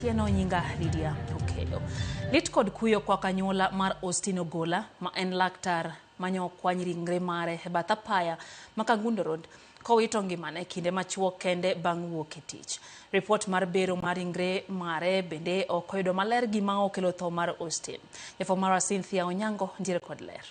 Otieno nyinga Lydia Okello. Lit kod kuyo kwako anyuola mar Austin Ogola ma en laktar mane okwany ringre mare e bath apaya ma Kangundo Road kowito ngimane kinde machuok kende bang' wuok e tich. Ripot mar bero mar ringre mare bende ok oyudo maler gima okelo tho mar Austin. Jafwambo marwa Cynthia Onyango nitiere kod ler.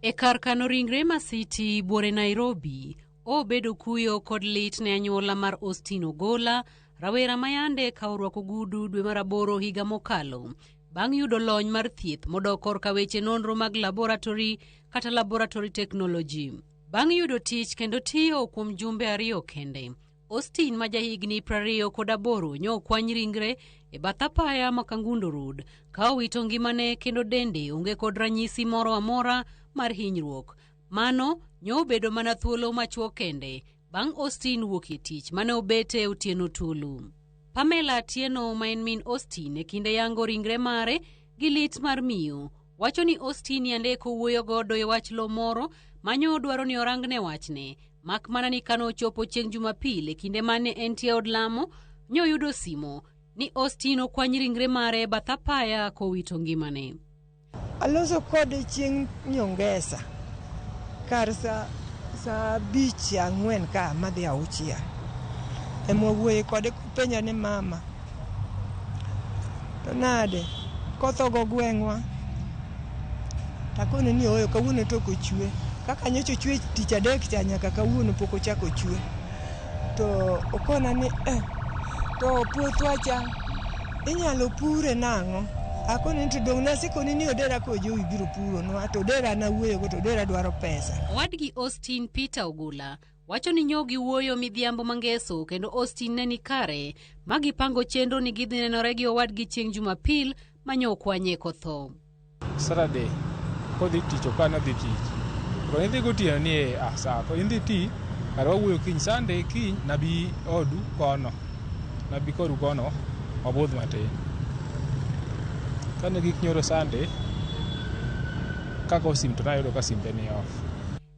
E kar kano ringre ma City buore Nairobi, obedo kuyo kod lit ne anyuola mar Austin Ogola, rawera ma yande ka orwako ogudu dwe mar aboro higa mokalo bang' yudo lony mar thieth modok korka weche nonro mag laboratory kata laboratory technology. Bang' yudo tich kendo tiyo kuom jumbe 2 kende, Austin ma jahigni 28 nyo okwany ringre e bath apaya ma Kangundo Road ka owito ngimane kendo dende onge kod ranyisi moro amora mar hinyruok. Mano nyo obedo mana thuolo machuok kende bang' Austin wuok e tich mane obete otieno tulu. Pamela Atieno ma en min Austin e kinde yango ringre mare gi lit mar miyo, wacho ni Austin yande kowuoyo godo e wach lo moro manyo dwaro ni orangne wachne, mak mana ni kane ochopo chieng' Jumapil e kinde mane entie od lamo, nyoyudo simo ni Austin okwany ringre mare e bath apaya kowito ngimane. Aloso kode chieng' Nyongesa kar saa 5 4 ka madhi 6. Ema wawuoye kode kopenja ni mama, to nade koth ogo gweng'wa? Takone ni ooyo kawuono to ok ochwe. Kaka nyocha ochwe tich adek cha nyaka kawuono pok ochako chwe. To okona ni to puothwa cha inyalo pure nang'o? Akone ni to dong' nasekoni ni Odera kojowi biro puronwa to Odera nawuoyogo to Odera dwaro pesa. Owadgi Austin Peter Ogola wacho ni nyo giwuoyo midhiambo mangeso kendo Austin ne ni kare ma gipango chenro ni gidhi nenore gi owadgi chieng' Jumapil ma nyo okwanye kotho. Saturday kodhi tich ok an adhi tich. Koro idhi gotieno ni sawa koro idhi ti kar wawuoyo kiny Sunday kiny nabi odu kono. Nabi kodu kono wabudh matin. Kane gik nyoro Sunday kago sim to nayudo ka simbe ni off.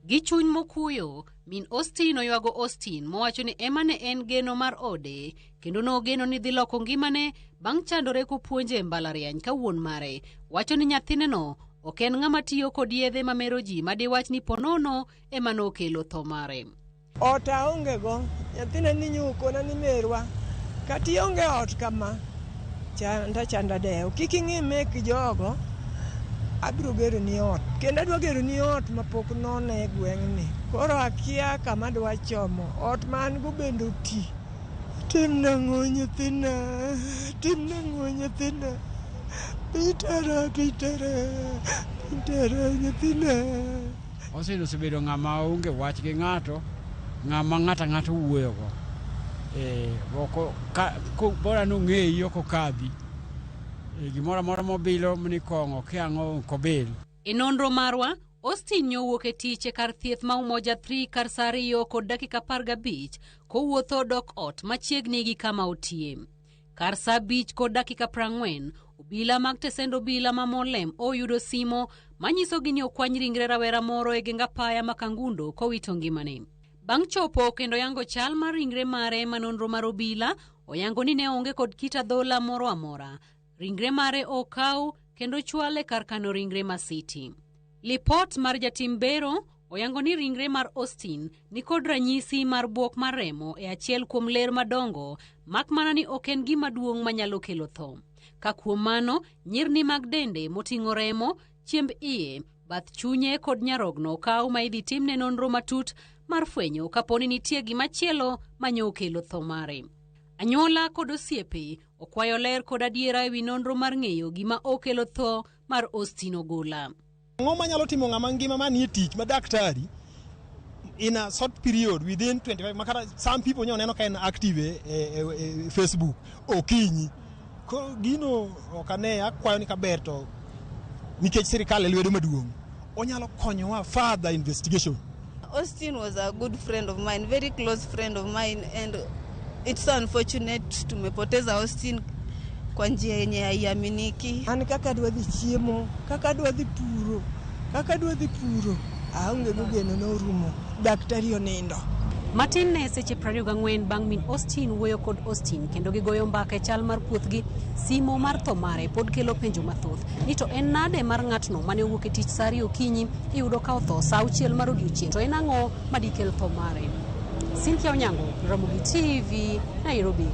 Gi chuny mokuyo, min Austin oywago Austin mowacho ni ema ne en geno mar ode kendo nogeno ni dhi loko ngimane bang' chandore kopuonje e mbalariany ka wuon mare wacho ni nyathineno ok en ng'ama tiyo kod yedhe mamero ji madiwach ni ponono ema nokelo tho mare. Ot aonge go, nyathina ni nyokona ni merwa, kata ionge ot kama, chanda chanda dewo, kik ing'i mek jogo, abiro gero ni ot, kendo adwa gero ni ot mapok none e gweng'ni. Koro akia kama adwa chomo, ot ma an go bende oti. Tim nang'o nyathina, tim nang'o nyathina, piny tera, piny tera, piny tera nyathina. Austin osebedo ng'ama onge wach gi ng'ato, ng'ama ng'ato ang'ata wuoyogo. Bora nong'eyi ok okadhi. Gimoro amora mobilo ni kong'o kia ang'o ok obil. E nonro marwa, Austin nyowuok e tich e kar thieth ma Umoja 3 kar saa 2:15 kowuotho dok ot machiegni gi kama otiye. Kar saa 5:40, obila mag tesend obila ma Molem oyudo simo manyisogi ni okwany ringre rawera moro e geng apaya ma Kangundo kowito ngimane. Bang' chopo kendo yango chal mar ringre mare ma nonro mar obila oyango ni ne onge kod kit adhola moro amora. Ringre mare okaw kendo chwale kar kano ringre ma City. Lipot mar jatim bero oyango ni ringre mar Austin nikod ranyisi mar buok mar remo e achiel kuom ler madongo, mak mana ni ok en gima duong' manyalo kelo tho. Ka kuom mano, nyirni mag dende moting'o remo, chiemb iye, bath chunye kod nyarogno okaw ma idhi timne nonro matut mar fwenyo kapo ni nitie gimachielo manyo okelo tho mare. Anyuola kod osiepe okwayo ler kod adiera ewi nonro mar ng'eyo gima okelo tho mar Austin Ogola. Ang'o manyalo timo ng'ama ngima manie tich ma daktari in a short period within 25 makata some people nyo neno ka en active e Facebook okinyi. Koro gino ok ane, akwayo ni kaber to nikech sirikal e lwedo maduong' onyalo konyowa further investigation. Austin was a good friend of mine, very close friend of mine, and it's so unfortunate tumepoteza Austin kwa njia yenye haiaminiki. An kaka adwa dhi chiemo, kaka adwa dhi puro, kaka adwa dhi puro, aonge go geno norumo, daktari onindo. Matin ne seche 24 bang' min Austin wuoyo kod Austin kendo gigoyo mbaka e chal mar puothgi, simo mar tho mare pod kelo penjo mathoth ni to en nade mar ng'atno mane owuok e tich saa 2 okinyi iyudo ka otho saa 6 mar odiochieng' to en ang'o madikel tho mare? Cynthia Onyango, Ramogi TV, Nairobi.